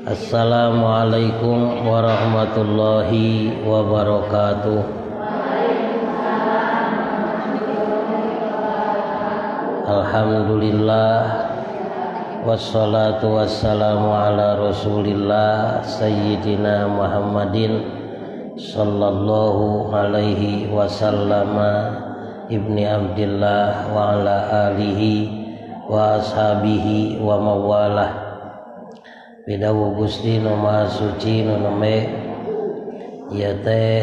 Assalamualaikum warahmatullahi wabarakatuh. Alhamdulillah wassalatu wassalamu ala Rasulillah sayyidina Muhammadin sallallahu alaihi wasallama ibni Abdillah wa ala alihi wa ashabihi wa mawalah. Pidawu Gusti nu Maha Suci nu nembe ieu teh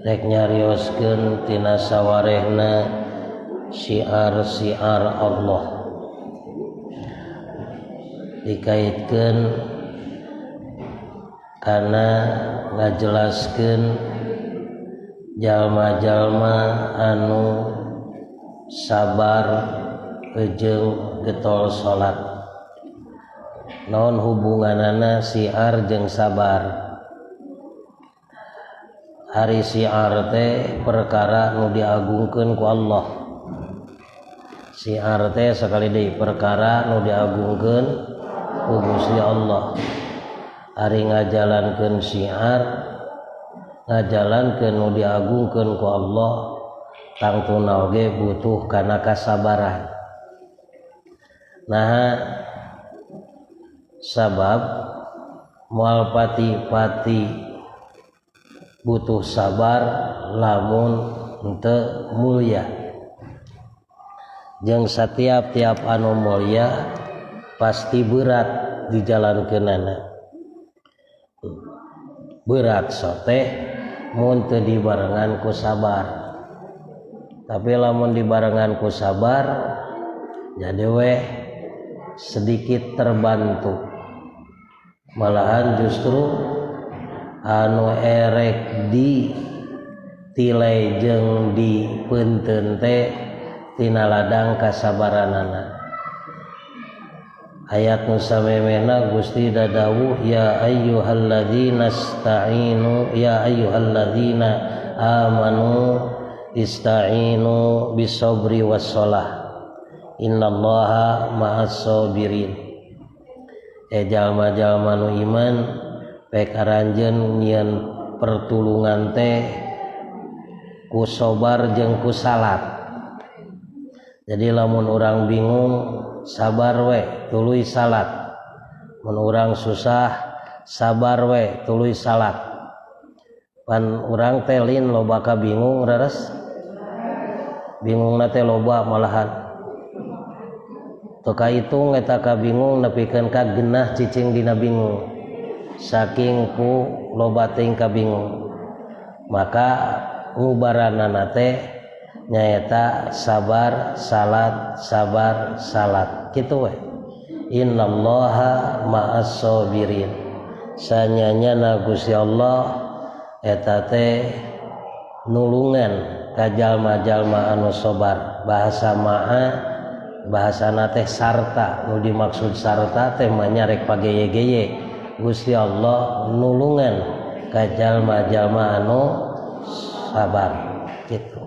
rek nyarioskeun tina sawarehna syiar-syiar Allah dikaitkeun kana ngajelaskeun jalma-jalma anu sabar jeung getol salat. Naon hubunganana syiar jeung sabar? Hari syiar teh perkara nu diagungkeun ku Allah. Syiar teh sakali deui perkara nu diagungkeun ku Gusti Allah. Ari ngajalankeun syiar, ngajalankeun nu diagungkeun ku Allah, tangtuna oge butuh kana kasabaran. Nah, sabab moal pati-pati butuh sabar lamun henteu mulia. Jeung satiap-tiap anu mulia pasti berat dijalankeunana. Berat soteh mun teu dibarengan ku sabar. Tapi lamun dibarengan ku sabar jadi weh sedikit terbantu. Malahan justru anu erek di tilai jeung di peunteun teh tina ladang kasabaranana. Ayat nu samemehna Gusti dadawuh ya ayyuhalladzina ista'inu ya ayyuhalladzina amanu ista'inu bisabri wassalah innallaha ma'as sabirin. Jalma-jalma nu iman pek aranjeun nyieun pertulungan teh ku sabar jeung ku salat. Jadi lamun urang bingung sabar we tuluy salat. Mun urang susah sabar we tuluy salat. Pan urang teh lin loba ka bingung reres. Bingungna teh loba malahan. Teu kahitung eta ka bingung nepikeun ka genah cicing dina bingung. Saking ku loba teuing ka bingung. Maka ngubaranana teh nyaeta sabar salat sabar salat kitu we. Innallaha ma'as sabirin. Sanyanyana Gusti Allah eta teh nulungan ka jalma-jalma anu sabar. Bahasa ma'a bahasana teh sarta, nu dimaksud sarta teh mah nyarek pageye-geye. Gusti Allah nulungan ka jalma-jalma anu sabar kitu.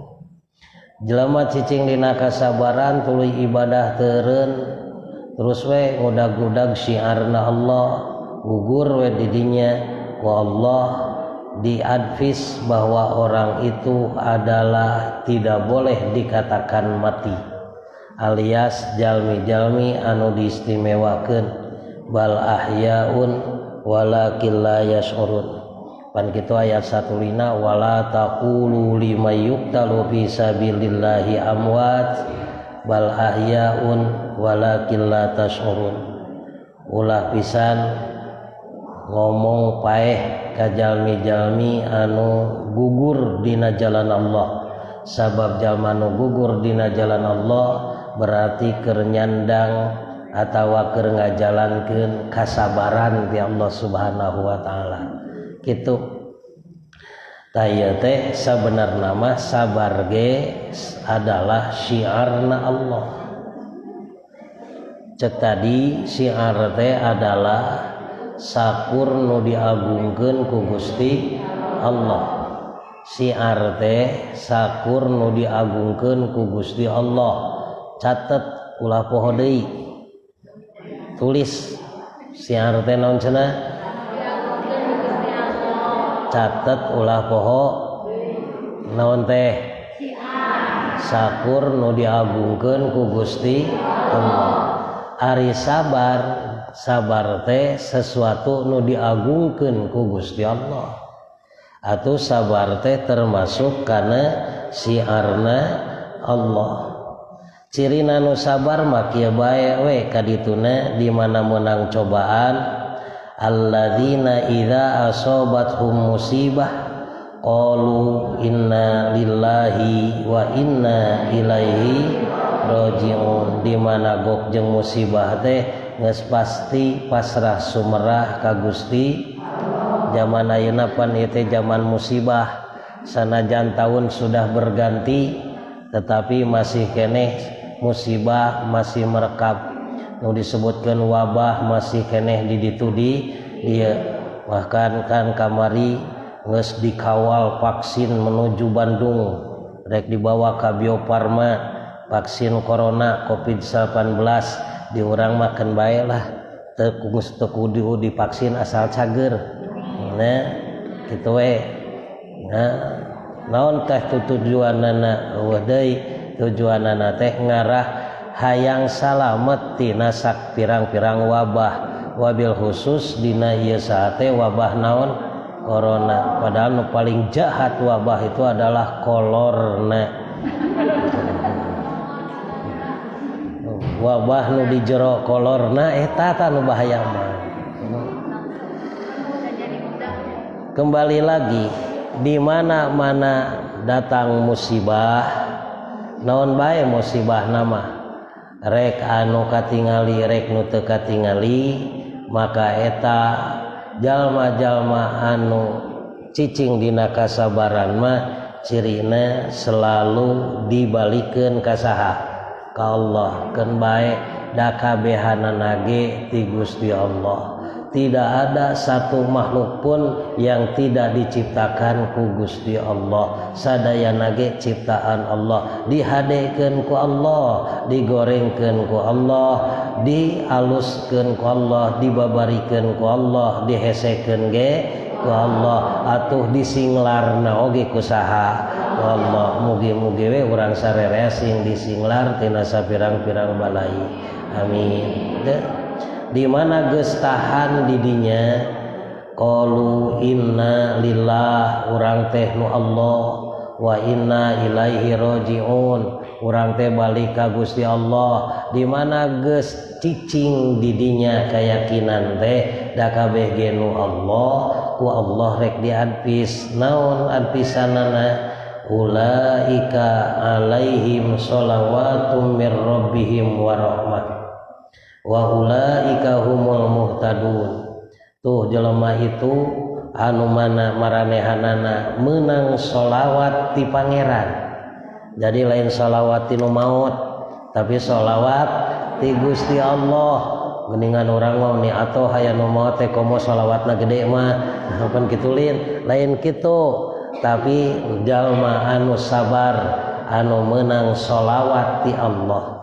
Jelema cicing dina kasabaran tuluy ibadah teureun terus we ngudag-gudag syiarna Allah, gugur we didinya ku Allah diadvis bahwa orang itu adalah tidak boleh dikatakan mati, alias jalmi-jalmi anu diistimewakeun bal ahyaun walakin la yash'urun. Pan kitu ayat 15 wala taqulu liman yuqtalu fi sabilillahi amwat bal ahyaun walakin la tash'urun. Ulah pisan ngomong paeh ka jalmi-jalmi anu gugur dina jalan Allah. Sabab jalma nu gugur dina jalan Allah berarti keur nyandang atawa keur ngajalankeun kasabaran ti Allah Subhanahu wa taala. Kitu. Tah ieu teh sabenarna mah sabar ge adalah syiarna Allah. Cek tadi syiar teh adalah sakur nu diagungkeun ku Gusti Allah. Syiar teh sakur nu diagungkeun ku Gusti Allah. Catet ulah poho deui. Tulis Syiar teh naon cenah? Catet ulah poho. Naon teh? Sakur nu diagungkeun ku Gusti Allah. Ari sabar, sabar teh sesuatu nu diagungkeun ku Gusti Allah. Atuh sabar teh termasuk kana syiarna Allah. Cirina nu sabar mah kieu bae we kadituna di mana meunang cobaan, alladzina idza asabathum musibah qalu inna lillahi wa inna ilaihi rajiun. Di mana gok jeung musibah teh geus pasti pasrah sumerah ka Gusti. Zaman ayeuna pan ieu teh zaman musibah, sanajan taun sudah berganti tetapi masih keneh musibah, masih merekap. Nu disebutkeun wabah masih keneh di ditu di dieu. Bahkan kan kamari geus dikawal vaksin menuju Bandung, rek dibawa ka Bio Farma vaksin corona COVID-19. Di urang mah keun bae lah, teu geus teu kudu divaksin asal cager. Nah, kitu we. Nah, naon teh tujuanana? Eueuh deui tujuanana teh ngarah hayang salamet tina sak pirang-pirang wabah, wabil khusus dina ieu saat teh wabah naon? Corona. Padahal nu paling jahat wabah itu adalah kolorna. Wabah nu di jero kolorna eta tah nu bahaya mah. Kembali lagi, di mana-mana datang musibah, naon bae musibah nama, rek anu katingali rek nu teu katingali, maka eta jalma-jalma anu cicing dina kasabaran mah cirina selalu dibalikeun ka saha? Ka Allah. Keun bae da kabehanana ge ti Gusti Allah. Tidak ada satu makhluk pun yang tidak diciptakan ku Gusti Allah. Sadayana ge ciptaan Allah, dihadekeun ku Allah, digorengkeun ku Allah, dialuskeun ku Allah, dibabarikeun ku Allah, dihesekeun ge ku Allah, atuh disinglarna oge ku saha? Ku Allah. Mugi-mugi we urang sararea sing disinglar tina sapirang-pirang balai. Amin. Di mana geus tahan didinya, qalu inna lillah, urang teh nu Allah, wa inna ilaihi rajiun, urang teh balik ka Gusti Allah. Di mana geus cicing didinya keyakinan teh da kabeh ge nu Allah, ku Allah rek diadpis. Naon adpisanana? Ulaika alaihim sholawatum mir rabbihim wa rahmah wa ulaika humul muhtadun. Tuh jelema itu anu mana maranehanana meunang sholawat ti pangeran. Jadi lain sholawat ti nu maot, tapi sholawat ti Gusti Allah. Geuningan urang mah ni atoh aya nu maot teh komo sholawatna gede mah, pan kitu lin, lain kitu. Tapi jalma anu sabar anu meunang sholawat ti Allah.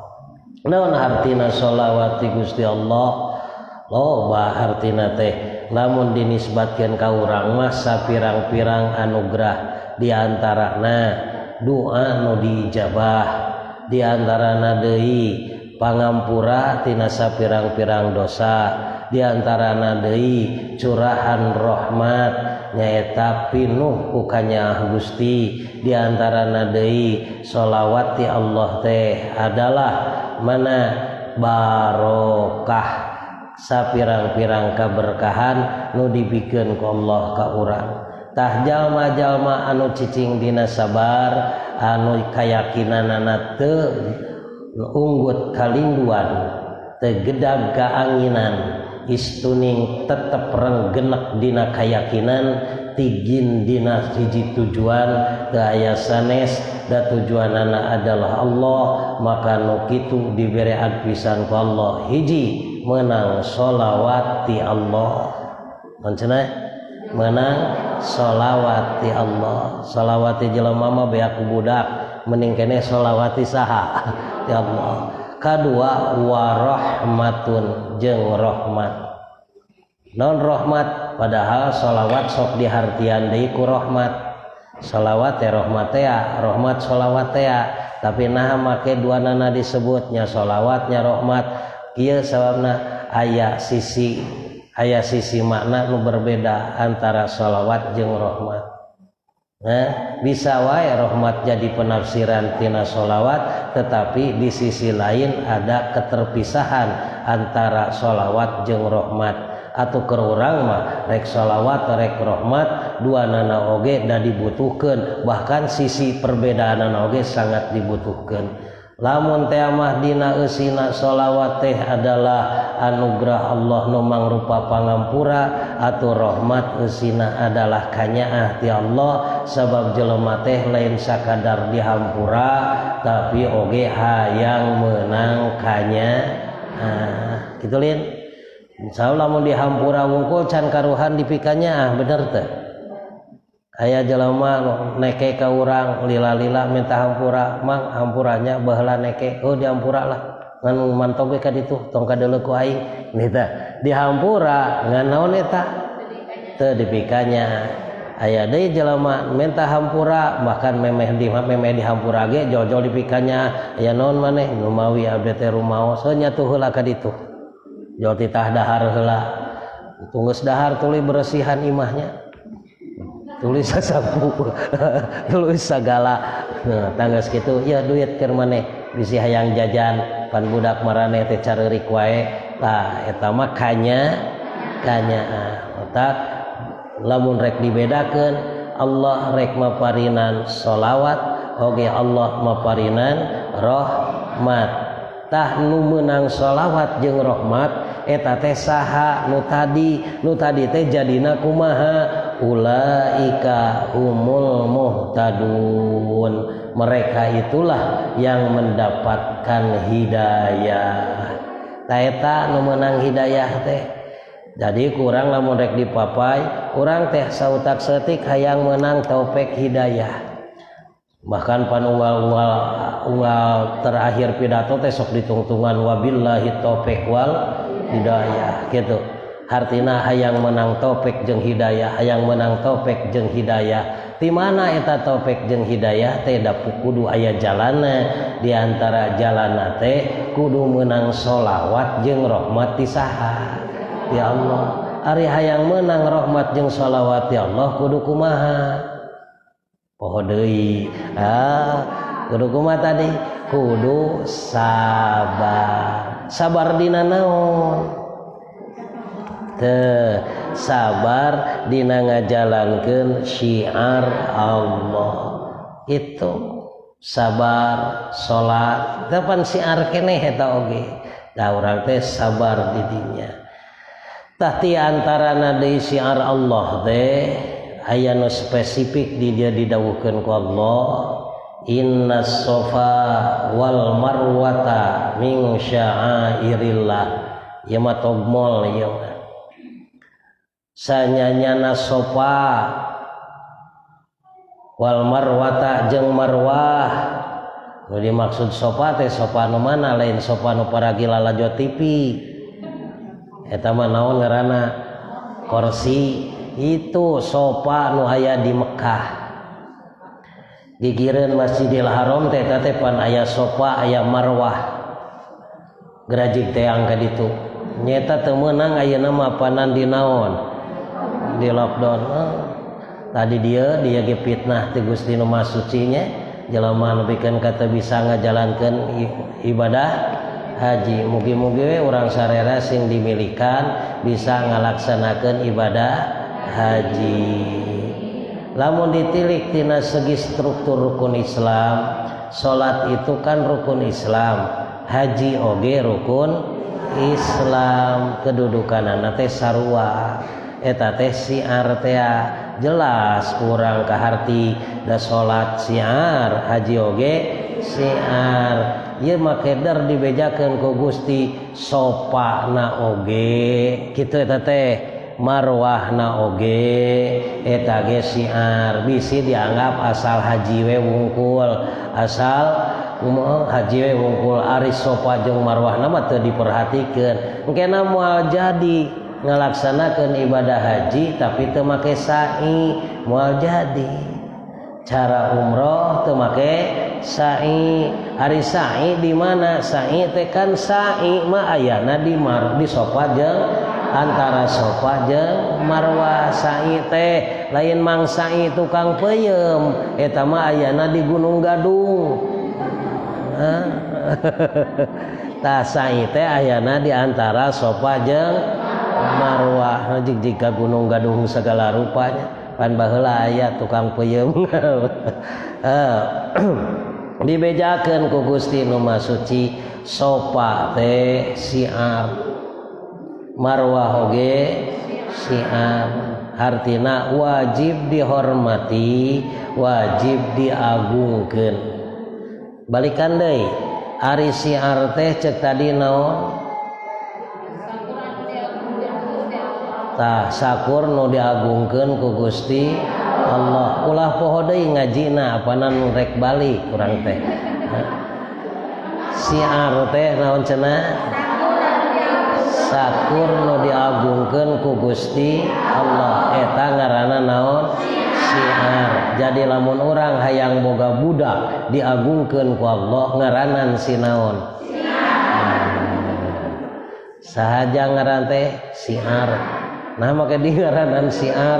Naon hartina sholawat ti Gusti Allah? Loba hartina teh lamun dinisbatkeun ka urang mah sapirang-pirang anugerah, di antarana doa nu diijabah, di antarana deui pangampura tina sapirang-pirang dosa, di antarana deui curahan rahmat nyaeta pinuh ku kanyaah Gusti, di antarana deui sholawat ti Allah teh adalah mana barokah, sapirang-pirang kaberkahan nu dibikeun ku Allah ka urang. Tah jalma-jalma anu cicing dina sabar, anu kayakinanana teu unggut kalinduan, teu gedag kaanginan, istuning tetep renggenek dina kayakinan, tigin dina hiji tujuan, teu aya sanes da tujuanana adalah Allah, maka nu kitu dibere adpisan ku Allah. Hiji, menang sholawat ti Allah. Mancena menang sholawat ti Allah. Sholawat ti jelema mah beak ku budak, mending keneh sholawat ti saha? Ti Allah. Kadua, warahmatun, jeung rahmat. Non rahmat padahal sholawat sok dihartian deui ku rahmat. Sholawat teh rahmat teh, rahmat sholawat teh, tapi naha make duanana disebutnya sholawatnya rahmat. Kieu sababna aya sisi makna nu berbeda antara sholawat jeung rahmat. Nah, bisa wae rahmat jadi penafsiran tina sholawat, tetapi di sisi lain ada keterpisahan antara sholawat jeung rahmat. Atau keur urang mah rek sholawat rek rahmat duanana oge da dibutuhkeun, bahkan sisi perbedaanana oge sangat dibutuhkeun. Lamun teh mah dina eusina sholawat teh adalah anugerah Allah nu mangrupa pangampura, atau rahmat eusina adalah kanyaah ti Allah, sabab jelema teh lain sakadar dihampura tapi oge hayang meunang kanyaah. Kitu lin. Insyaallah lamun dihampura wungkul can karuhan dipikanyaah, bener teh? Aya jelema neke ka urang lila-lila minta hampura, mang hampuranya baheula neke, oh dihampura lah ngan mantog we ka ditu tong kadeuleu ku aing. Nih tah dihampura ngan naon eta teu dipikanya. Aya deui jelema minta hampura bahkan memeh dihampura ge jol-jol dipikanya. Aya naon maneh nu mawi abdi teh rumaos heuh nya tuh heula ka ditu jol titah dahar heula, tunggeus dahar tuluy beresihan imahnya, tulis sasapu tulis sagala. Nah, tanggas kitu ya duit keur maneh bisi hayang jajan pan budak maraneh teh careurik wae. Tah eta mah kanyaah. Otak lamun rek dibedakeun, Allah rek maparinan sholawat oge Allah maparinan rahmat. Tah nu meunang sholawat jeung rahmat eta teh saha? Nu tadi teh jadina kumaha? Ulaika humul muhtadun, mereka itulah yang mendapatkan hidayah. Tah eta nu meunang hidayah teh. Jadi kurang lamun rek dipapai urang teh sautak setik hayang meunang taufik hidayah. Bahkan panunggal-unggal unggal terakhir pidato teh sok ditungtungan wabillahi taufik wal hidayah gitu. Hartina hayang menang taufik jeung hidayah, hayang menang taufik jeung hidayah. Di mana eta taufik jeung hidayah teh? Da kudu aya jalana, di antara jalana teh kudu menang sholawat jeung rahmat ti saha? Ti Allah. Ari hayang menang rahmat jeung sholawat ti Allah kudu kumaha? Poho deui. Kudu kumaha tadi? Kudu sabar. Sabar dina naon? Teu sabar dina ngajalankeun syiar Allah. Itu sabar salat teh pan syiar keneh eta oge. Da urang teh sabar di dinya. Tah ti antarana deui syiar Allah teh aya nu spesifik di dia didawuhkeun ku Allah, inna sofa wal marwata min sya'airillah. Ieu mah togmol ieu mah. Sanyanyana sofa wal marwata jeung marwah. Nu dimaksud sofa teh sofa nu mana? Lain sofa nu paragi lalajo TV. Eta mah naon ngaranna? Kursi. Itu sofa nu aya di Mekah. Gigireun Masjidil Haram teh eta teh pan aya sofa aya marwah. Gerajig teang ka ditu. Nyeta teu meunang ayeuna mah panan di naon? Di lockdown. Tadi dia ge fitnah ti Gusti nu Maha Suci nya, jelema nu pikeun ka teu bisa ngajalankeun ibadah haji. Mugi-mugi we urang sarera sing dimilikan bisa ngalaksanakeun ibadah haji. Lamun ditilik tina segi struktur rukun Islam, salat itu kan rukun Islam, haji oge rukun Islam, kedudukanana teh sarua. Eta teh syiar teh jelas kurang kaharti da salat syiar, haji oge syiar. Ieu mah keder dibejakeun ku Gusti sopana oge kitu eta teh, marwahna oge eta ge syiar. Bisi dianggap asal haji we wungkul, asal haji we wungkul, ari sopa jeung marwahna mah teu diperhatikeun, engkena moal jadi. Ngalaksanakeun ibadah haji tapi teu make sa'i moal jadi. Cara umroh teu make sa'i. Ari sa'i di mana? Sa'i teh kan sa'i mah ayana di di Sofa jeung antara Sofa jeung Marwah. Sa'i teh lain mang sa'i tukang peuyeum, eta mah ayana di Gunung Gadung. Tah sa'i teh ayana di antara Sofa jeung Marwah. Jig ka Gunung Gadung segala rupanya pan baheula aya tukang peuyeum. Dibejakeun ku Gusti nu Maha Suci, Sofa teh siar, Marwah oge siar, hartina wajib dihormati, wajib diagungkeun. Balikan deui, ari siar teh cek tadi naon? Tah sakur nu diagungkeun ku Gusti Allah. Ulah poho deui ngajina apanan nu rek balik kurang teh. Siar teh naon cenah? Sakur nu diagungkeun ku Gusti Allah. Eta ngaranna naon? Siar. Jadi lamun urang hayang boga budak diagungkeun ku Allah ngaranan si naon? Sahaja ngaran teh siar. Nah make di ngaranan siar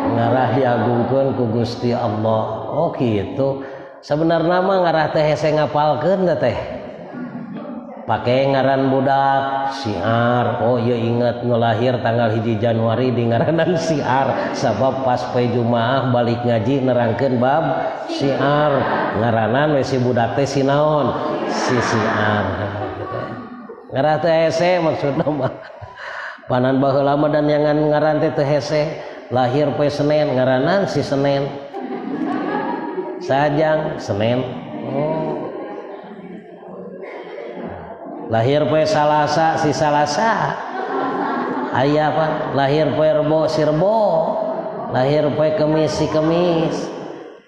ngarah diagungkeun ku Gusti Allah. Oh gitu. Sebenarnya mah ngarah teh hese ngapalkeun teh. Pake ngaran budak siar. Oh iya ingat nu lahir tanggal 1 Januari di ngaranan siar. Sabab pas poe Jumaah balik ngaji nerangkeun bab siar. Ngaranan we si budak teh si naon? Si siar. Ngarah teh hese maksudna mah. Panan baheula mah dan yang ngaran teh teu hese. Lahir poe Senin ngaranan si Senin. Sajang Senin. Oh. Lahir poe Salasa si Salasa. Aya apa? Lahir poe Rebo si Rebo. Lahir poe Kemis si Kemis.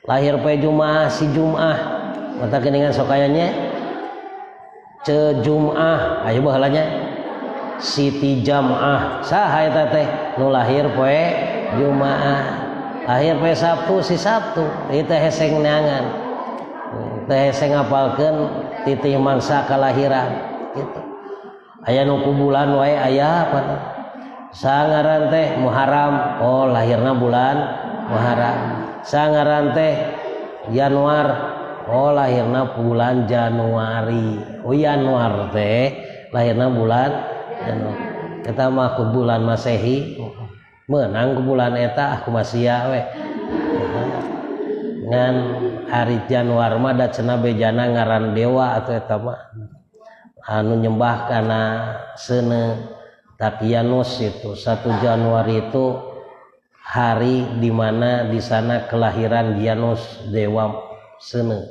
Lahir poe Jumaah si Jumaah. Mata geuningan sok aya nya. Ce Jumaah aya baheula nya. Siti Jamaah. Saha eta teh nu lahir poe Jumaah. Lahir poe Sabtu si Sabtu. Ieu teh hese neangan. Teh hese ngapalkeun titih mangsa kalahiran gitu. Aya nu ku bulan wae aya apa? Sangaran teh Muharram. Oh lahirna bulan Muharram. Sangaran teh Januar. Oh lahirna bulan Januari. Oh Januar teh lahirna bulan Januari. Eta mah ku bulan Masehi. Meunang ku bulan eta aku masih we. Ngan hari Januar mah da cenah bejana ngaran dewa atau eta mah anu nyembah kana seuneu Takianus itu. 1 Januari itu hari di mana di sana kelahiran Janus dewa seuneu.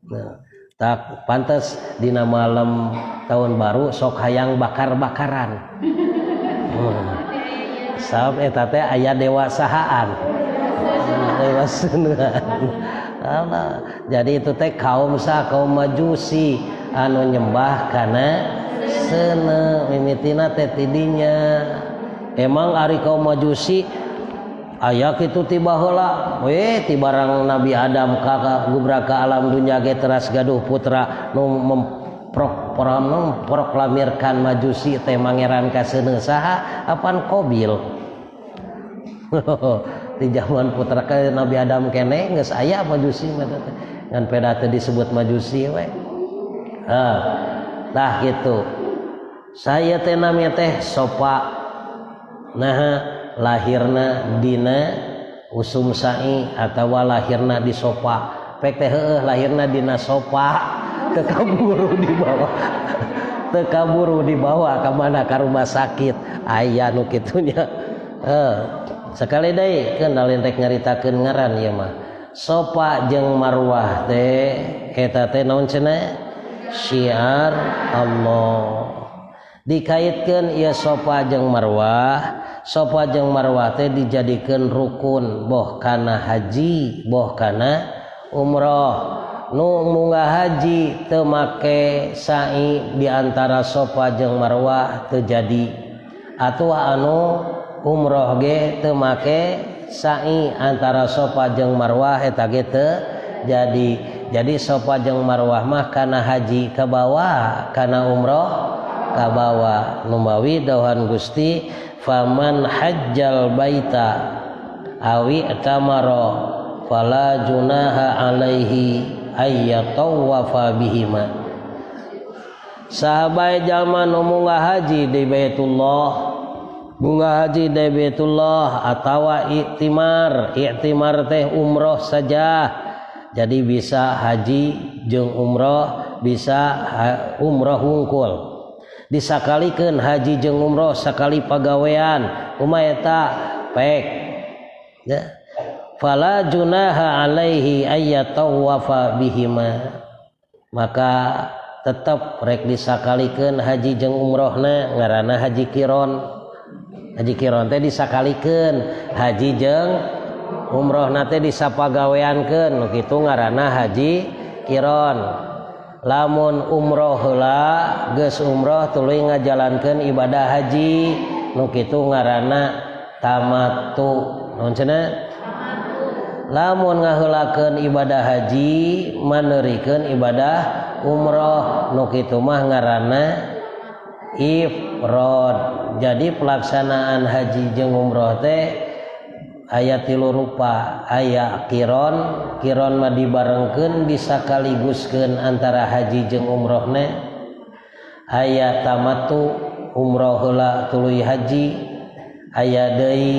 Nah, tak pantas dina malam tahun baru sok hayang bakar-bakaran. Sabab eta teh aya dewa sahaan. Dewa seuneuan. Allah. Jadi itu teh kaum sa kaum Majusi anu nyembah kana seuneu mimitina teh tidinya. Emang ari kaum Majusi aya kitu ti baheula we ti barang Nabi Adam ka gubra ka alam dunya ge teras gaduh putra nu memproklamirkan Majusi teh mangeran ka seuneu saha apan Qabil. Di zaman putra ka Nabi Adam kene geus aya Majusi mah teh ngan peda teh disebut Majusi we. Tah kitu. Saya teh nami teh Sofa. Nah lahirna dina usum sa'i atawa lahirna di sofa. Pek teh heueuh lahirna dina sofa teu kaburu dibawa. Teu kaburu dibawa ka mana ka rumah sakit aya nu kitunya. Sekali deui keun lain rek nyaritakeun ngaran ieu mah. Sofa jeung Marwah teh eta teh naon cenah? Syiar Allah. Dikaitkeun ieu Sofa jeung Marwah. Sofa jeung Marwah teh dijadikeun rukun boh kana haji boh kana umroh. Nu munggah haji teu make sa'i di antara Sofa jeung Marwah teu jadi. Atuh anu umroh ge teu make sa'i antara Sofa jeung Marwah eta ge teu jadi. Jadi Sofa jeung Marwah mah kana haji ka bawah, kana umroh ka bawah. Numawi dawuhan Gusti faman hajjal baita awi tamara fala junaha alaihi ayyatawafa bihima. Sahabat jalma nu munggah haji di Baitullah, munggah haji di Baitullah atawa iktimar, iktimar teh umroh saja. Jadi bisa haji jeung umroh, bisa umroh wungkul. Disakalikeun haji jeung umroh sakali pagawean, kumaha eta pek. Ya. Fala junaha alaihi ayyatawafa bihima. Maka tetep rek disakalikeun haji jeung umrohna ngaranna haji kiron. Haji kiron teh disakalikeun haji jeung umrohna teh disapagaweankeun, nu kitu ngaranna haji kiron. Lamun umroh heula geus umroh tuluy ngajalankeun ibadah haji, nu kitu ngaranna tamattu. Naon cenah? Lamun ngaheulakeun ibadah haji maneurikeun ibadah umroh, nu kitu mah ngaranna ifrad. Jadi pelaksanaan haji jeung umroh teh aya tilu rupa, aya kiron, kiron mah dibarengkeun disakaliguskeun antara haji jeung umrohna. Aya tamattu, umroh heula tuluy haji. Aya deui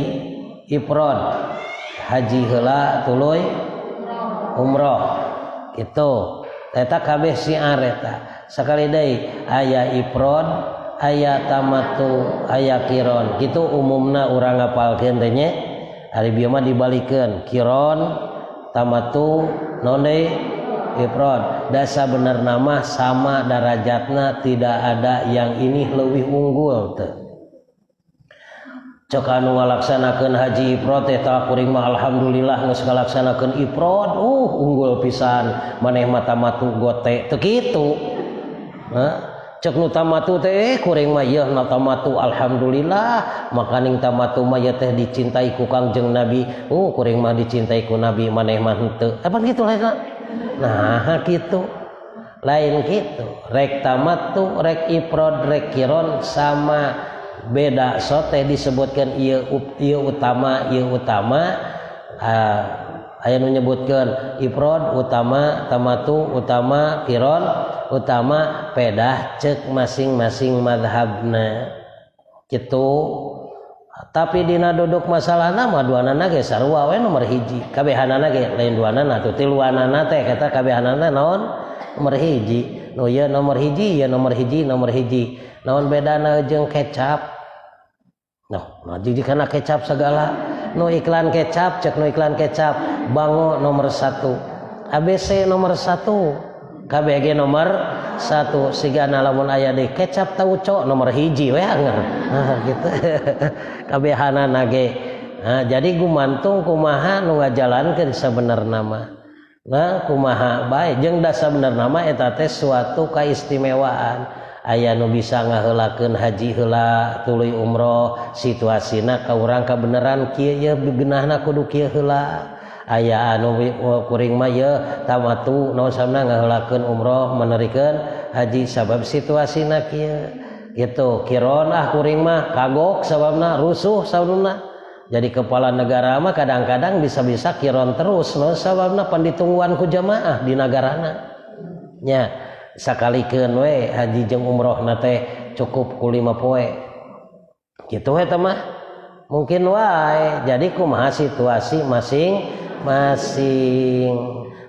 ifrad, haji heula tuluy umroh. Kitu eta kabeh syiar eta. Sakali deui aya ifrad, aya tamattu, aya kiron. Kitu umumna urang ngapalkeun teh nya. Ari bieu mah dibalikeun kiron, tamattu, naon deui? Ifrad. Da sabenerna mah sama darajatna, tidak ada yang ini leuwih unggul teh. Cek anu ngalaksanakeun haji ifrad teh tah kuring mah alhamdulillah geus ngalaksanakeun ifrad, unggul pisan, maneh mah tamattu gote teu kitu. Hah? Cek nu tamattu teh kuring mah yeuh na tamattu alhamdulillah, makaning tamattu mah ieu teh dicintai ku Kangjeng Nabi, kuring mah dicintai ku Nabi, maneh mah henteu. Apa kitu lain? Nah, kitu. Lain kitu. Rek tamattu, rek ifrad, rek kiron sama, beda sote disebutkan ieu ieu utama, ieu utama. Aya nu nyebutkeun ifrad utama, tamattu utama, kiron utama, pedah cek masing-masing madhabna kitu. Tapi dina duduk masalahna mah duanana ge sarua we nomor hiji, kabehanana ge lain duanana tuh tiluanana teh kata kabehanana naon nomor hiji, nu ieu nomor hiji, ieu nomor hiji, nomor hiji. Naon bedana jeung kecap? Noh, nah jadi kana kecap segala nu iklan kecap, cek nu iklan kecap Bango nomor 1, ABC nomor 1, KBG nomor 1, sigana lamun aya deui kecap tauco nomor hiji we anger. Nah, gitu. Kabehanana ge. Nah, jadi gumantung kumaha nu ngajalankeun sabenerna mah. Nah, kumaha bae jeung da sabenerna mah eta teh suatu kaistimewaan. Aya nu bisa ngaheulakeun haji heula tuluy umroh, situasina ka urang kabeneran kieu ye geunahna kudu kieu heula. Aya anu kuring mah ye tamattu naon samna ngaheulakeun umroh menerikeun haji sabab situasina kieu gitu. Kiron ah kuring mah kagok sababna rusuh sababna. Jadi kepala negara mah kadang-kadang bisa-bisa kiron terus naon sababna pan ditungguan ku jamaah di nagarana nya. Sakalikeun we haji jeung umrohna teh cukup ku 5 poe kitu eta mah mungkin wae. Jadi kumaha situasi masing-masing.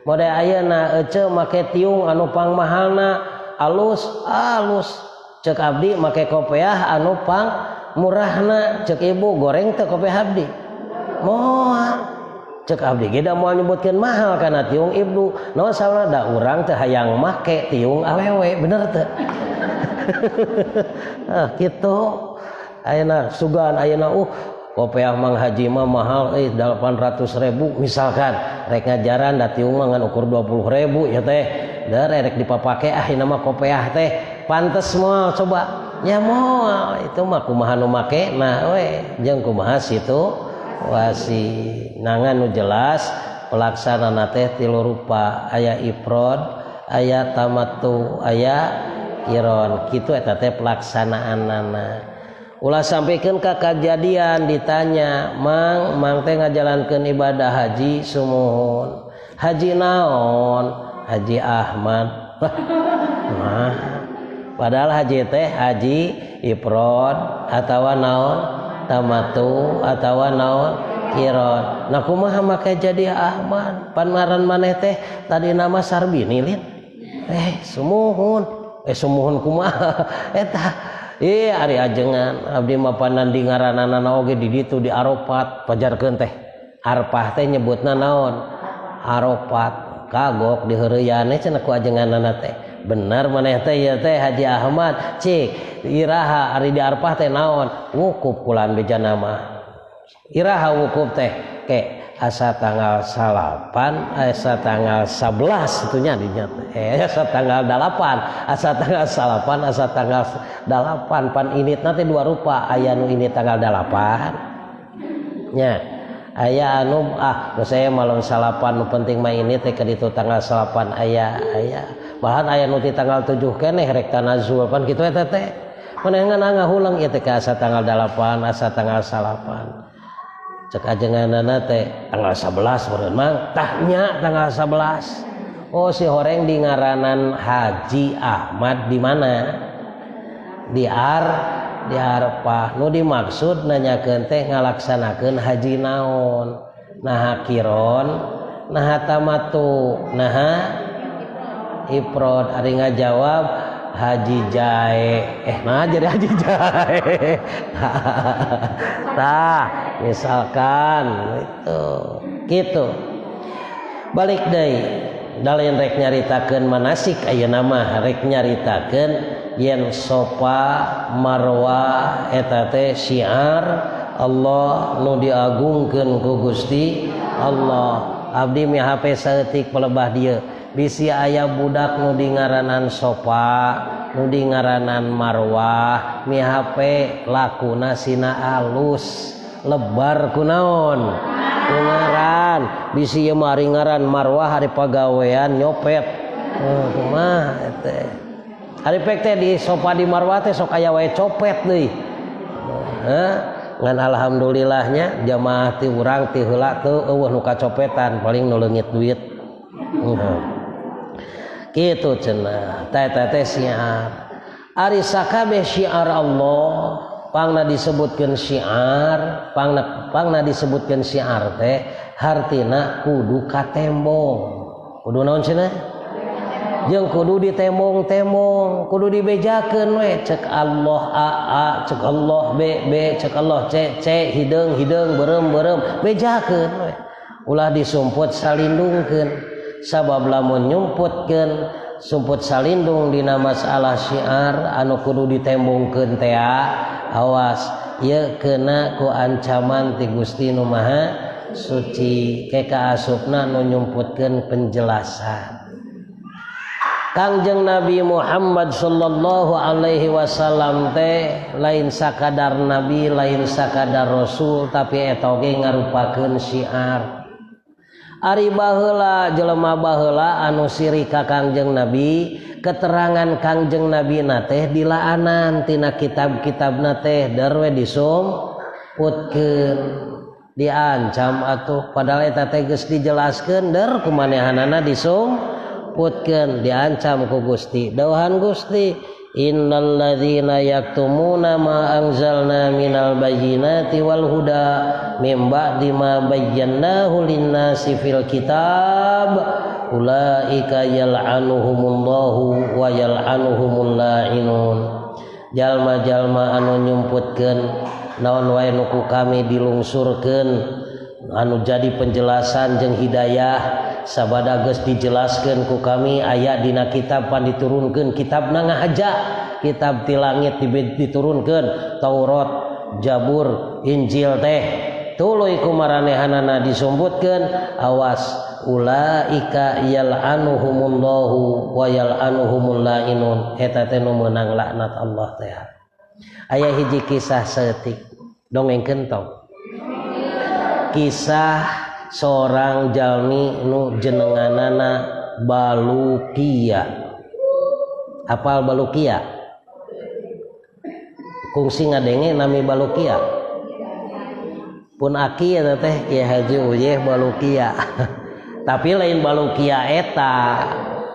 Mode ayeuna ece make tiung anu pangmahalna alus alus, cek abdi make kopeah anu pang murahna, cek ibu goreng teh kopeah abdi moal, cek abdi ge da moal nyebutkeun mahal kana tiung ibnu, naon salah da urang teh hayang make tiung awewe, bener teu? Ah kitu ayeuna sugan ayeuna kopeah Mang Haji mah mahal 800.000 misalkan, rek ngajaran da tiung mah ngan ukur 20.000 ya teh, da rek dipapake ah ieu mah kopeah teh pantes moal coba. Nya moal itu mah kumaha nu make nah we jeung kumaha situasi. Nangan nu jelas pelaksanana teh tilu rupa, aya ifrad, aya tamattu, aya qiron. Kitu eta teh pelaksanaanana. Ulah sampaikan ka kajadian ditanya, "Mang, mang teh ngajalankeun ibadah haji sumuhun." Haji naon? Haji Ahmad. Nah, padahal haji teh haji ifrad atawa naon? Tamattu atawa naon? Qiron. Nah kumaha make jadi Ahmad? Pan ngaran maneh teh tadi nama Sarbini lin. Sumuhun. Sumuhun kumaha? Eta ih ari ajengan abdi mah panan di ngaranana oge di ditu di Arafat pajarkeun teh. Arafah teh nyebutna naon? Arafat. Kagok diheureuyane cenah ku ajenganana teh. Bener maneh teh ieu teh Haji Ahmad. Cik iraha ari di Arafah teh naon? Wukuf kulan bejana mah. Iraha wukuf teh ke asa tanggal 9, asa tanggal 11 itunya dinya teh. Asa tanggal 8, asa tanggal 9, asa tanggal 8. Pan ini nanti dua rupa, aya nu ini tanggal 8 nya, aya anu ah nu saya malam 9, nu penting mah ini teh ka ditu tanggal 9 aya aya bahkan aya nu ti tanggal 7 keneh rek tanazul pan kitu eta teh. Manehna ngahulang ieu teh ka asa tanggal 8, asa tanggal 9. Cek ajenganana teh tanggal 11 meureun mang, tah nya tanggal 11. Oh si horeng di ngaranan Haji Ahmad di mana? Di di Arafah. Nu dimaksud nanyakeun teh ngalaksanakeun haji naon? Naha qiron, naha tamattu, naha ifrad. Ari ngajawab Haji Jae. Nah jadi Haji Jae. Tah, misalkan itu gitu. Balik deui, da lain rek nyaritakeun manasik ayeuna mah, rek nyaritakeun yen Sofa Marwah eta teh syiar Allah nu diagungkeun ku Gusti Allah. Abdi mi HP saeutik pelebah dieu. Bisi aya budak nu di ngaranan Sofa, nu di ngaranan Marwah, mi HP lakuna sina alus, lebar kunaon? Ku ngaran. Bisi ieu mah ari ngaran Marwah hari pagawean nyopet. Kumaha teh? Ari pek teh di Sofa di Marwah teh sok aya wae copet deui. Hah? Ngan alhamdulillahnya jamaah ti urang ti heula teu eueuh nu kacopetan, paling nu leungit duit. Kitu cenah. Teh teh teh syiar. Ari sakabeh syiar Allah pangna disebutkeun syiar, pangna disebutkeun syiar teh hartina kudu katembong. Kudu naon cenah? Jeung kudu ditembong-tembong, kudu dibejakeun we, cek Allah A A, cek Allah B B, cek Allah C C, hideung hideung, beureum beureum, bejakeun we. Ulah disumput salindungkeun. Sabab lamun nyumputkeun sumput salindung dina masalah syiar anu kudu ditembongkeun teh, awas ieu kena ku ancaman ti Gusti Nu Maha Suci, ke kaasupna nu nyumputkeun penjelasan. Kangjeng Nabi Muhammad sallallahu alaihi wasallam teh lain sakadar nabi, lain sakadar rasul, tapi eta oge ngarupakeun syiar. Ari baheula jelema baheula anu sirik ka Kangjeng Nabi, keterangan Kangjeng Nabi na teh dilaanan tina kitab-kitabna teh darwe disumputkeun, diancam atuh, padahal eta teh geus dijelaskeun der kumanehanana disumputkeun, diancam ku Gusti. Dawuhan Gusti, innal ladzina yaktumuna ma anzalna minal bayyinati wal huda mim ba'di ma bayyanahu linnasi fil kitab ulaika yal'anuhumullahu wa yal'anuhumul la'inun. Jalma-jalma anu nyumputkeun naon wae nu ku kami dilungsurkeun anu jadi penjelasan jeung hidayah, sabada geus dijelaskeun ku kami aya dina kitab, pan diturunkeun kitabna ngahaja, kitab ti langit diturunkeun, Taurat, Jabur, Injil teh tuluy ku maranehanana disumputkeun, awas ulaika yal'anuhumullahu wa yal'anuhumul la'inun, eta teh nu meunang laknat Allah teh. Aya hiji kisah saeutik, dongengkeun tong. Kisah seorang jalmi nu jenenganana Balukia. Apal Balukia? Kungsi ngadenge nami Balukia. Pun aki eta teh Kiai Haji Uyeh Balukia. Tapi lain Balukia eta.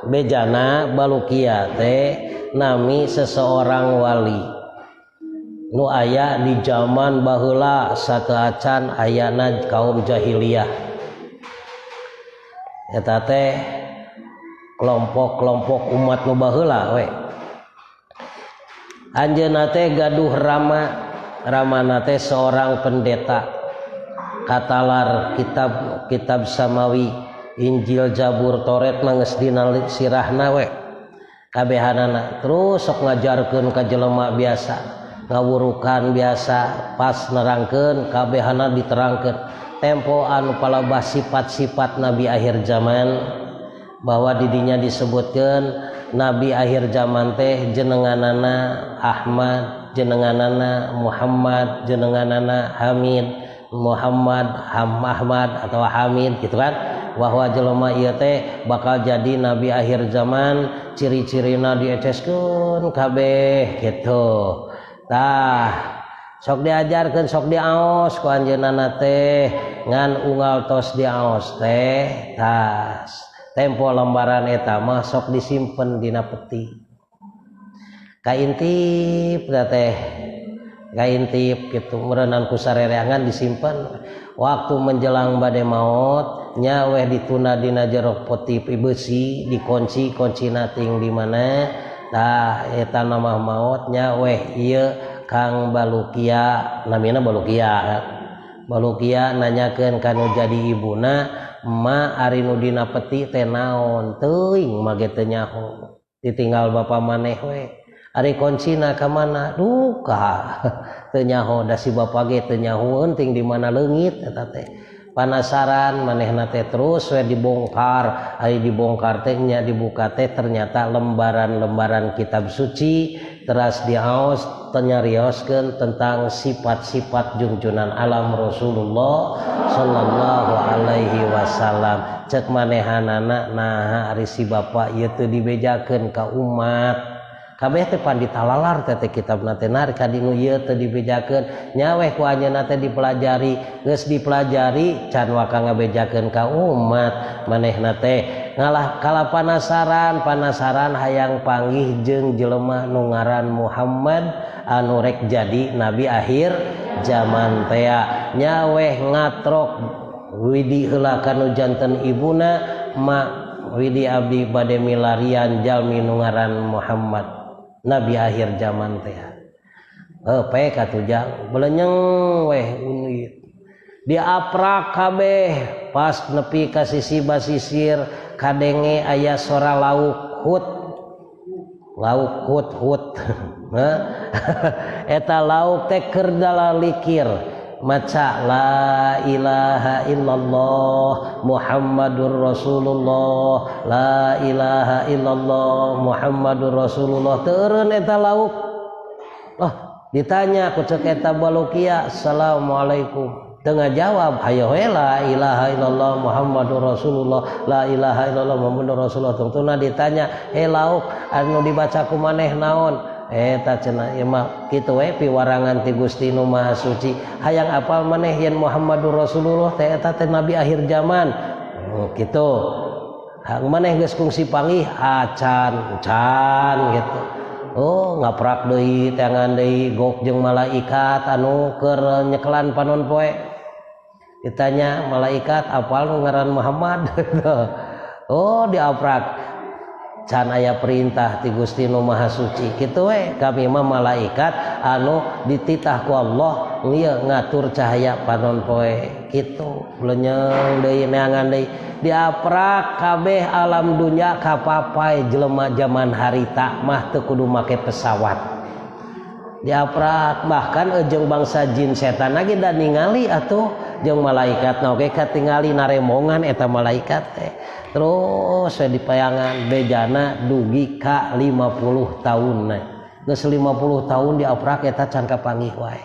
Bejana Balukia teh nami seseorang wali nu aya di zaman baheula sateuacan ayana kaum jahiliyah. Eta teh kelompok-kelompok umat nu baheula we. Anjeunna teh gaduh rama, ramana teh seorang pendeta. Katalar kitab kitab samawi, Injil, Zabur, Toret mah geus dina sirahna we kabehanana. Terus sok ngajarkeun ka jelema biasa, ngawurukan biasa, pas nerangkeun kabehana diterangkeun. Tempo anu palebah sifat-sifat nabi akhir zaman, bahwa didinya disebutkeun nabi akhir zaman teh jenenganana Ahmad, jenenganana Muhammad, jenenganana Hamid, Muhammad, Ham Ahmad atau Hamid gitu kan, bahwa jelema ieu teh bakal jadi nabi akhir zaman, ciri-cirina dieceskeun kabeh gitu. Tah sok diajarkeun, sok diaos ku anjeunna teh, ngan unggal tos diaos teh tah tempo lembaran eta mah sok disimpen dina peti. Kaintip teh, kaintip gitu meureunan ku sarereangan disimpen. Waktu menjelang bade maot nya weh ditunda dina jero peti besi, dikunci, kuncina ting di mana. Tah eta nama maot nya weh ieu Kang Balukia, namina Balukia. Balukia nanyakeun ka nu jadi ibuna, "Ma, ari nu dina peti teh naon?" "Teuing mah ge teu nyaho, ditinggal bapa maneh we." "Ari kuncina ka mana?" "Duka, teu nyaho, da si bapa ge teu nyahoeun ting di mana leungit eta teh." Panasaran manehna teh, terus we dibongkar. Ari dibongkar teh nya dibuka teh ternyata lembaran-lembaran kitab suci, teras diaos, nyarioskeun tentang sifat-sifat junjunan alam Rasulullah sallallahu alaihi wasallam. Cek manehanana, "Naha ari si bapa ieu teu dibejakeun ka umat kabeh teh? Pan ditalalar teh kitabna teh, nar ka dinu ieu teu dibejakeun?" Nya weh ku anjeunna teh dipelajari. Geus dipelajari can waka ngabejakeun ka umat. Manehna teh ngalah kala panasaran, panasaran hayang panggih jeung jelema nu ngaran Muhammad anu rek jadi nabi akhir zaman tea. Nya weh ngatrok widi heula ka nu janten ibuna, "Ma, widi abdi bade milarian jalmi nu ngaran Muhammad, nabi akhir zaman teh." Heuh, pek atuh jang belenyeng weh unit diaprak kabeh. Pas nepi ka sisi basisir kadenge aya sora lauk hut, lauk hut hut. Eta lauk teh keur dalikir maca la ilaha illallah Muhammadur Rasulullah, la ilaha illallah Muhammadur Rasulullah. Teu eureun eta lauk. Oh, ditanya ku cek eta Balukia, "Assalamualaikum." Teu ngajawab, hayo we la ilaha illallah Muhammadur Rasulullah, la ilaha illallah Muhammadur Rasulullah. Tungtungna ditanya, "He lauk, anu dibaca ku maneh naon?" "Eta," cenah, "ieu mah kitu we piwarangan ti Gusti Nu Maha Suci. Hayang apal maneh yen Muhammadur Rasulullah teh eta teh nabi akhir zaman?" Kitu. "Hang maneh geus kungsi panggih acan?" "Can," gitu. Oh, ngaprak deui, teangan deui, gok jeung malaikat anu keur nyekelan panon poe. Ditanya malaikat, "Apal nu ngaran Muhammad?" Oh, diaprak, "Can aya perintah ti Gusti Nu Maha Suci." "Kitu we, kami mah malaikat anu dititah ku Allah ieu ngatur cahaya panon poe," kitu. Lenyeng deui, neangan deui, diaprak kabeh alam dunya kapapai. Jelema zaman harita mah teu kudu make pesawat, diaprak. Bahkan jeung bangsa jin setan lagi dan ningali atuh jeung malaikat na oge katingali naremongan eta malaikat teh. Terus we dipayangan bejana dugi ka 50 tahun. Geus 50 tahun diaprak eta can kapanggih wae.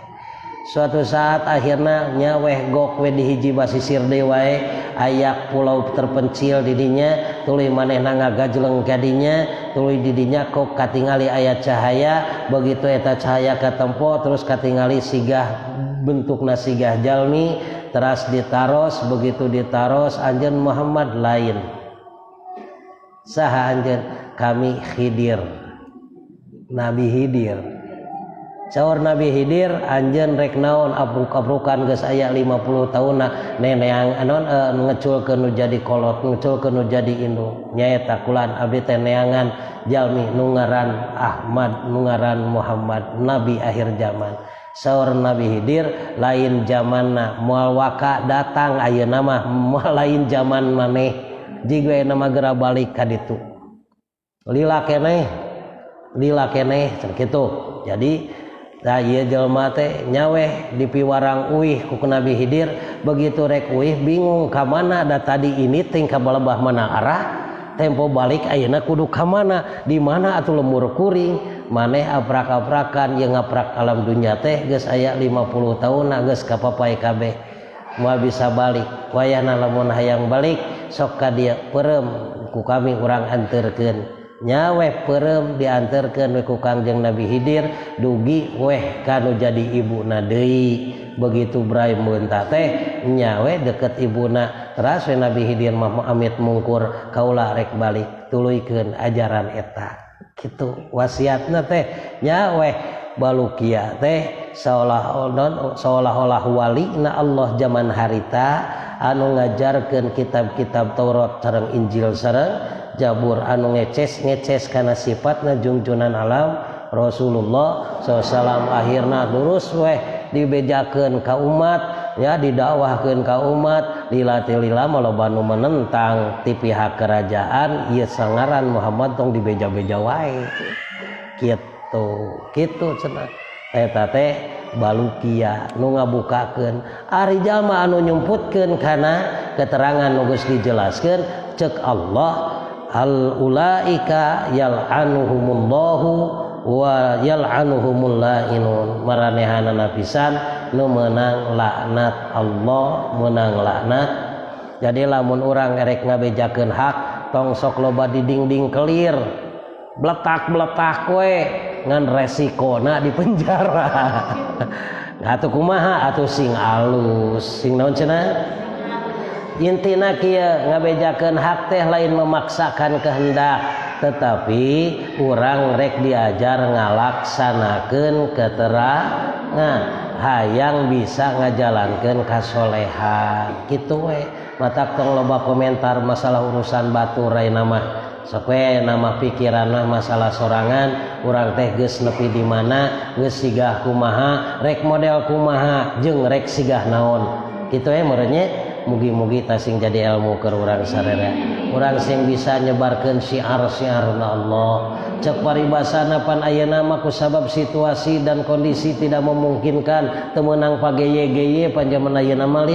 Suatu saat akhirna nya weh gok we di hiji basisir deui wae, aya pulau terpencil di dinya, tuluy manehna ngagajleng ka dinya, tuluy di dinya kok katingali aya cahaya. Begitu eta cahaya katempo, terus katingali sigah bentukna sigah jalmi, teras ditaros. Begitu ditaros, "Anjeun Muhammad lain? Saha anjeun?" "Kami Khidir, Nabi Khidir." Saur Nabi Khidir, "Anjeun rek naon abruk-abrukan geus aya 50 tahun neneang anon ngeculkeun nu jadi kolot, ngeculkeun nu jadi indung?" "Nyaeta kulan abdi teh neangan jalmi nu ngaran Ahmad, nu ngaran Muhammad, nabi akhir zaman." Saur Nabi Khidir, "Lain zamanna, moal waka datang ayeuna mah, moal, lain zaman maneh. Jiga nama gera balik ka ditu, lila keneh, lila keneh," kitu. Jadi nah, ieu jelema teh nya weh dipiwarang uih ku Nabi Khidir. Begitu rek uih, bingung ka mana, da tadi ini ting ka balebah mana arah, tempo balik ayeuna kudu ka mana, di mana atuh lembur kuring? Maneh aprak-aprakan jeung ngaprak alam dunya teh geus aya 50 tahun, geus kapapay kabeh, moal bisa balik. Wayahna lamun hayang balik, sok ka dieu, peureum ku kami urang anterkeun." Nya weh peureum, dianterkeun we ku Kangjeng Nabi Khidir dugi weh kanu jadi ibuna deui. Begitu bray meunta teh nya we deket ibuna, teras we Nabi Khidir mah amit mungkur, "Kaula rek balik, tuluykeun ajaran eta," kitu wasiatna teh. Nya weh balukia teh seolah-olah wali na Allah zaman harita anu ngajarkeun kitab-kitab Taurat sareng Injil sareng Jabur, anu ngeces-ngeces kana sifatna jungjunan alam Rasulullah SAW. Akhirna terus weh dibejakeun ka umat ya, didakwahkeun ka umat, dilatih lila loba nu menentang ti pihak kerajaan, ieu sangaran Muhammad, tong dibeja-beja wae, kitu kitu cenah. Eta teh balukia nu ngabukakeun. Ari jalma anu nyumputkeun kana keterangan nu geus dijelaskeun, cek Allah, al ulaika yal'anuhumullahu wa yal'anuhumul la'inun. Maranehanana pisan nu meunang laknat Allah, meunang laknat. Jadi lamun urang erek ngabejakeun hak, tong sok loba di dingding kelir, bletak-bletak we, ngan resikona di penjara. Atuh kumaha atuh? Sing alus, sing naon cenah? Intina kieu, ngabejakeun hak teh lain memaksakan kehendak, tetapi urang rek diajar ngalaksanakeun keterangan, hayang bisa ngajalankeun kasolehan, kitu we. Matak tong loba komentar masalah urusan batur ayeuna mah, sok we nama pikiran mah masalah sorangan. Urang teh geus nepi di mana, geus sigah kumaha, rek model kumaha, jeung rek sigah naon, kitu we meureun. Mugi-mugi tasing jadi ilmu ke urang sarere, urang sing bisa nyebarkeun syiar-syiar Allah. Cek paribasana pan ayeuna mah kusabab situasi dan kondisi tidak memungkinkan, teu meunang pageye-geye pan jaman ayeuna mah,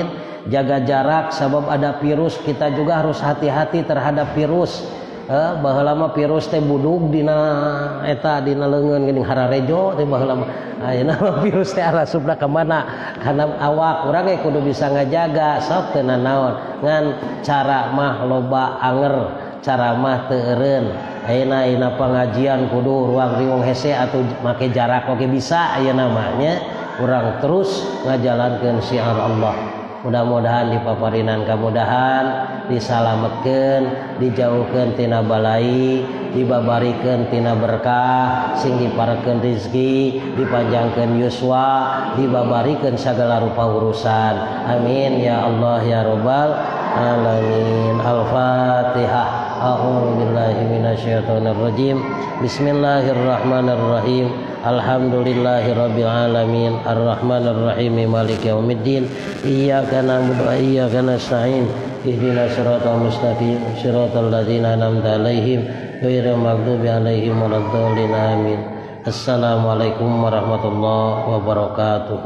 jaga jarak sabab ada virus. Kita juga harus hati-hati terhadap virus. Baheula mah virus teh budug dina eta, dina leungeun geuning hararejo teh baheula mah. Ayeuna mah virus teh arasupna ka mana? Kana awak. Urang ge kudu bisa ngajaga. Sok teu nanaon, ngan cara mah loba anger, cara mah teu eureun. Ayeuna ayeuna pengajian kudu ruang riung hese atau make jarak oge bisa ayeuna mah nya. Urang terus ngajalankeun syiar Allah. Mudah-mudahan dipaparinan kamudahan, disalametkeun, dijauhkeun tina balai, dibabarikeun tina berkah, sing diparekeun rizki, dipanjangkeun yuswa, dibabarikeun sagala rupa urusan. Amin ya Allah ya rabbal alamin. Al-fatihah. A'udzu billahi minasyaitonir rajim. Bismillahirrahmanirrahim. Alhamdulillahirabbil alamin, arrahmanirrahim, maliki yaumiddin. Iyyaka na'budu wa iyyaka nasta'in. Ihdinas siratal mustaqim, siratal ladzina an'amta 'alaihim, ghairil maghdubi 'alaihim waladdallin. Amin. Assalamualaikum warahmatullahi wabarakatuh.